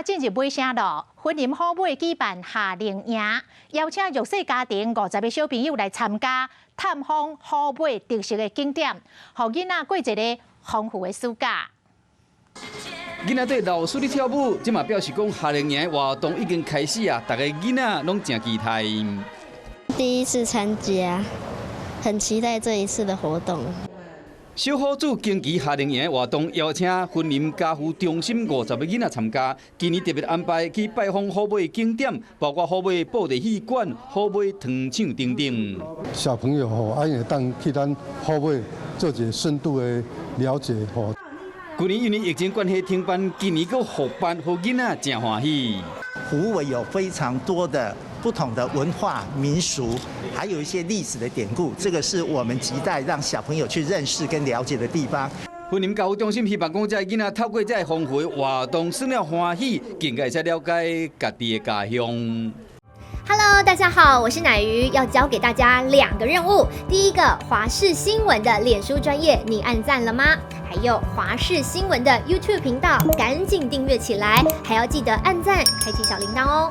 馬進入尾聲咯，雲林虎尾舉辦夏令營，邀請弱勢家庭50個小朋友來參加探訪虎尾特色的景點，予囡仔過一个豐富的暑假。囡仔對老師咧跳舞，這嘛表示講夏令營活動已經開始啊！逐个囡仔攏誠期待。第一次參加，很期待這一次的活動。小虎子經期夏令營活動邀請雲林家扶中心50個囡仔參加。今年特別安排去拜訪虎尾景點，包括虎尾布袋戲館、虎尾糖廠等等。小朋友吼，啊，會當去咱虎尾做一个深度的了解吼。去年因為疫情關係停辦，今年閣復辦，予囡仔誠歡喜。虎尾有非常多的不同的文化民俗，還有一些歷史的典故，這個是我們亟待讓小朋友去認識跟了解的地方。雲林家扶中心希望講，這个囡仔透過這个豐富的活動，耍了歡喜，更加會使了解家己的家鄉。 Hello，大家好，我是乃瑜，要教給大家兩個任務。第一個，華視新聞的臉書專頁，你按讚了嗎？還有華視新聞的 YouTube 頻道，趕緊訂閱起來，還要記得按讚，開啟小鈴鐺哦。